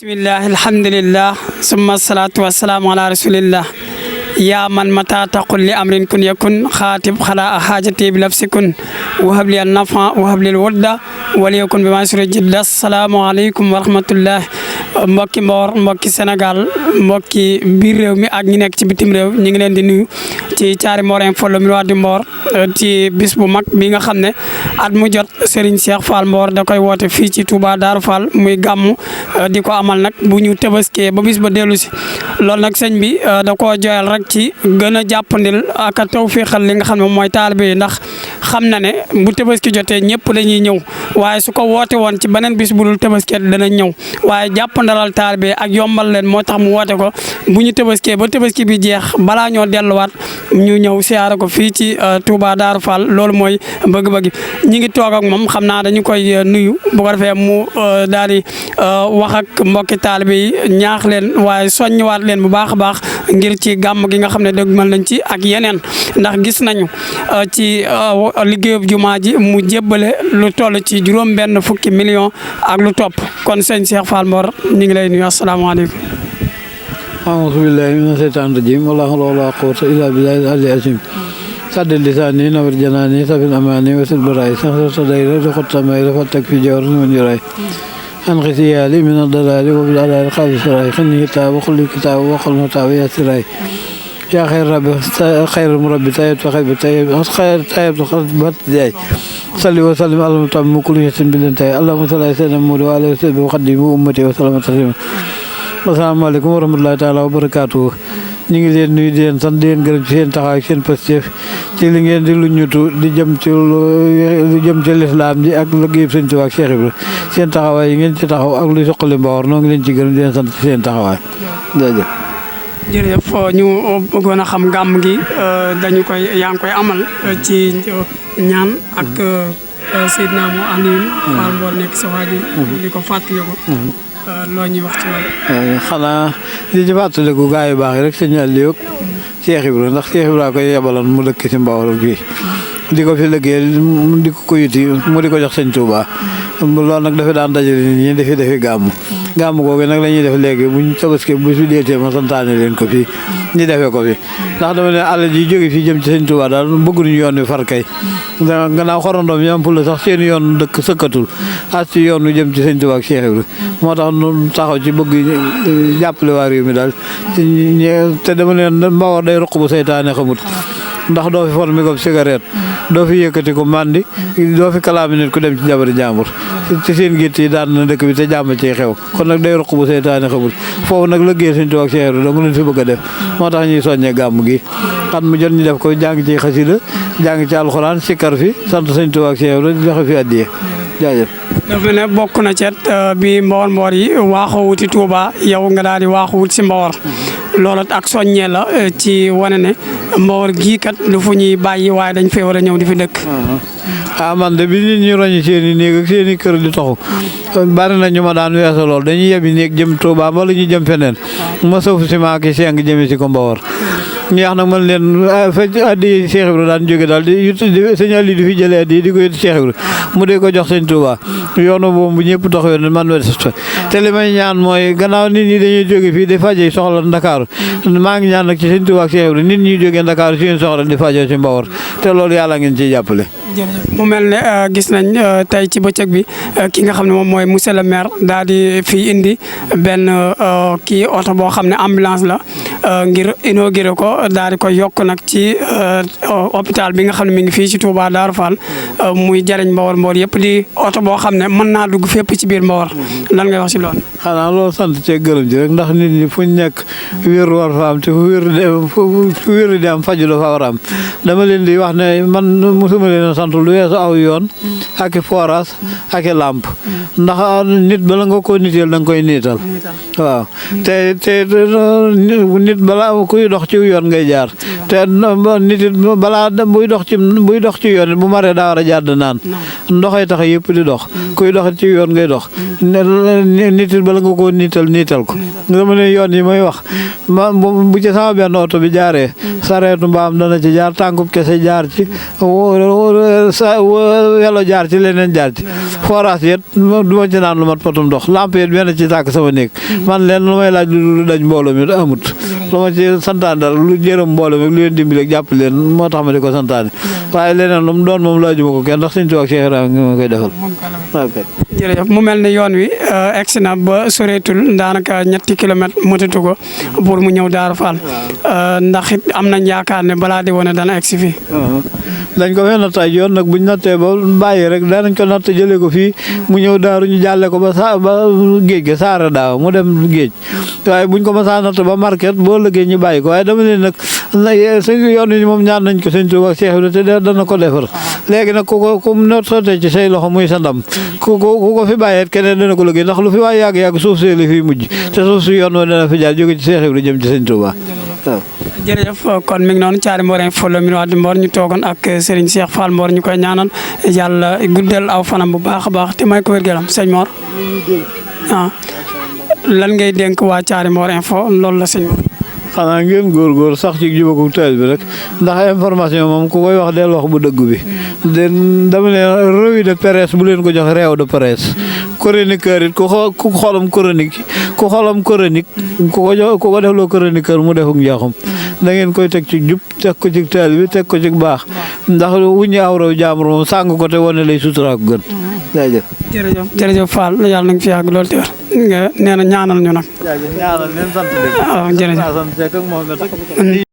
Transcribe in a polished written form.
bismillah alhamdulillah summa salatu wassalamu ala rasulillah ya man mata taqul li amrin kun yakun khatib khala hajati bi lafsikun wa habli an nafa wa habli al wadda wa liyakun bima surjid. Assalamu alaykum wa rahmatullah. Mbokki Mbor mbokki Sénégal mbokki biir réew mi ak ñi nekk ci bitim réew ñi ngi leen di nuyu ci Thiary Mor Info le miroir du Mbor ci bis bu mag bi nga xam ne at mu jot Serigne Cheikh Fall Mbor da koy woote fii ci Touba Darou Fall muy gàmmu di ko amal nag bu ñu tëbaskee ba bis ba dellu si loolu nag sëñ bi da koo joyal rek ci gën a jàppandil ak a tawféexal li nga xam ne mooy taalibe yi ndax xam na ne bu tëbaski jotee ñëpp dañuy ñëw waaye su ko woote woon ci beneen bis bu dul tëbaskee dana ñëw waaye jàppandalal taalibe ak yombal leen moo tax mu woote ko bu ñu tëbaskee ba tëbaski bi jeex balaa ñoo delluwaat ñu ñëw siyaare ko fii ci Touba Darou Fall loolu mooy bëgg-bëgg ñi ngi toog ak moom xam naa dañu koy nuyu bu ko defee mu daal di wax ak mbokki taalibe yi ñaax leen waaye soññiwaat leen bu baax a baax ngir ci gàmm gi nga xam ne dëgmal nañ ci ak yeneen ndax gis nañu ci liggéeyub jumaa ji mu jébbale lu toll ci juróom-benn fukki million ak lu topp kon sëñ Cheikh Fall Mbor ñu ngi lay nuyu asalaamaaleykum. أعوذ بالله من الشيطان الرجيم ولا حول ولا قوة إلا بالله العلي العظيم سد لساني نور جناني سفي الأماني وسد براي سخر صدير دخل سمير فتك في جور من جراي أنقذ يالي من الضلال وبالعلال خالي سراي خلني كتاب وخلي كتاب وخل متاب يا سراي يا خير ربي خير مربي طيب وخير طيب خير طيب بات جاي صلي وسلم على المتم كل يسن بالانتهاء اللهم صل على سيدنا محمد وعلى اله وصحبه وخدم امتي وسلم تسليما asalaamaaleykum wa rahmatulahi taala wa barakaatu ñu ngi leen nuyu di leen sant di leen gërëm ci seen taxawaay ak seen pastef ci li ngeen di lu ñutu di jëm ci lislaam ji ak liggéey Sëñ Tuubaa ak Cheikh Ibra seen taxawaay yi ngeen ci taxaw ak luy soqali Mbawar noo ngi leen ci gërëm di leen sant ci seen taxawaay jërëjëf. jërëjëf ñu bëggoon a xam gàmm gi yaa ngi koy amal ci ñaan ak Seydina Mo Aliou Fall Mbor nekk sa waajur di ko fàttaliku loo ñuy wax ci loolu. xanaa li ci fàttaliku gaa yu baax yi rek sëñ Aliou ak Cheikh Ibra ndax Cheikh Ibra koy yebaloon mu dëkk ci Mbawar fii di ko fi liggéeyal di ko yuti mu di ko jox sëñ Touba loolu nag dafa daan dajale nit ñi defi gàmm googu nag la ñuy def léegi buñ tabaski bu fi deetee ma santaane leen ko fii ñu defee ko fi ndax dama ne àll ji jóge fii jëm ci sëñ Touba daal bëgguñu yoon wi far kay gannaaw xorondoom yi am pour sax seen yoon dëkk sëkkatul as ci yoon wi jëm ci sëñ Touba ak Cheikh Ibra moo tax nu taxaw ci bëgg jàppale waa réew mi daal te dama ne Mbawar day ruq bu seytaane xamut ndax doo fi formi ko cigarette doo fi yëkkati ko mandi doo fi kalaami nit ku dem ci jabari jàmbur ci seen gétt yi daan na dëkk bi te jàmm ci xew kon nag day ruq bu seytaane xamul foofu nag lëggéey Sëñ Tuubaa ak Cheikh Ibra dong leen fi bëgg a def moo tax ñuy soññee gàmm gi xam mu jot ñu def ko jàng ci xasida jàng ci alxuraan sikkar fi sant Sëñ Tuubaa ak Cheikh Ibra joxe fi addiye jaajëf. dafa ne bokk na ci bi Mbawar yi waaxoo wuti Touba yow nga daal di waaxoo wut si Mbawar loolu ak soññee la ci wane ne Mbawar gii kat lu fu ñuy bàyyi waaye dañ fee war a ñëw di fi dëkk. man de bi nit ñi roñi seen i néeg ak seen i kër di taxu bari na ñu ma daan weesu lool dañuy yebi néeg jëm Touba wala ñu jëm feneen ma sëf si maa ki seng jëmee si ko Mbawar ñeex nag man leen addi Cheikh Ibra daan jóge daal di sëñ Aliou di fi jëlee addi di ko yët Cheikh Ibra mu dee ko jox sëñ Touba yoonu boobu bu ñëpp taxawee ne man te li may ñaan mooy gannaaw nit ñi dañuy jóge fii di faje soxla Ndakaaru maa ngi ñaan nag ci sëñ Touba ak Cheikh Ibra nit ñi jógee Ndakaaru si seen soxla di faje ci Mbawar te loolu yàlla ngeen ciy jàppale. jërëjëf mu mel ne gis nañ tey ci bëccëg bi ki nga xam ne moom mooy monsieur le maire daal di fii indi benn kii oto boo xam ne ambulance la ngir inauguré ko daal di ko yokk nag ci hôpital bi nga xam ne mi ngi fii ci Touba Darou Fall muy jariñ Mbawar yëpp di oto boo xam ne mën naa dugg fépp ci biir Mbawar lan ngay wax ci loolu. xanaa loolu sant cee gërëm ji rek ndax nit ñi fu ñu nekk wér war fa am te fu wér di am faju dafa war a am dama leen di wax ne man mosuma leen sant lu weesu aw yoon ak i forage ak i làmp ndax nit bala nga ko niteel da nga koy niital waaw te nit nit balaa kuy dox ci yoon ngay jaar te nit it balaa buy dox ci yoon it bu maree daa war a jàdd naan ndoxay tax yëpp di dox kuy dox ci yoon ngay dox nit it bala nga koo niital ko dama ne yoon yi may wax bu ci sama benn oto bi jaaree sareetu mbaam dana ci jaar tànkub kese jaar ci welo jaar ci leneen jaar ci forage yet du ma ci naan lu mat potum ndox lamp yet benn ci tàkk sama néeg man leen lu may laaj lu daj mbooloo mi amut lu ma ci santaane dara lu jërëm mbooloo mi lu leen dimbali ak jàpp leen moo tax ma di ko santaane waaye leneen lu mu doon moom laajuma ko kenn ndax Sëñ Tuubaa ak Cheikh Ibrahima ngi ma koy defal. jërëjëf mu mel ni yoon wi egsi na ba soreetul daanaka 3 kilomètres motatu ko pour mu ñëw Darou Fall ndax it am nañ yaakaar ne balaa di wane dana egsi fii. dañ ko fee natt ay yoon nag buñ nattee ba bàyyi rek danañ ko natt jëlee ko fii mu ñëw daaru ñu jàlle ko ba géej ga saara daaw mu dem géej waaye buñ ko mësaa natt ba market boo lëggee ñu bàyyi ko waaye dama ne nag sa yoon yi moom ñaan nañ ko Sëñ Tuubaa ak Cheikh Ibrahima te dana ko defar léegi nag ku not sottee ci say loxo muy sa ndam ku ko fi bàyyeet keneen dana ko lëggee ndax lu fi waay yàgg-yàgg suuf see li fi mujj te suuf si yoon woo dana fi jaar jóge ci Cheikh Ibrahima jëm ci Sëñ Tuubaa waaw. jërëjëf kon mi ngi noonu Thiaré Mboor info la min Wade Mboor ñu toogoon ak Serigne Cheikh Fall Mboor ñu koy ñaanal yàlla guddal aw fanam bu baax a baax te may ko wér-gu-yaram sëñ Mor lan ngay dénk waa Thiaré Mboor info loolu la sëñ Mor. xanaa ngeen góorgóor sax ci jubagum teel bi rek ndax information moom ku koy wax del wax bu dëgg bi dama ne revue de presse bu leen ko jox réew de presse chroniqueur it ku xolam chronique ku ko defloo chroniqueur mu defuk njaxum da ngeen koy teg ci jub teg ko ci teel bi teg ko ci baax ndax wuññi awraw jaambur moom sàng ko te wane lay sutura ko gën jërëjëf Fall yàlla na nga fi yàgg loolu te nga nee na ñaanal ñu nag. ñaanal leen sant leen. jërëjëf.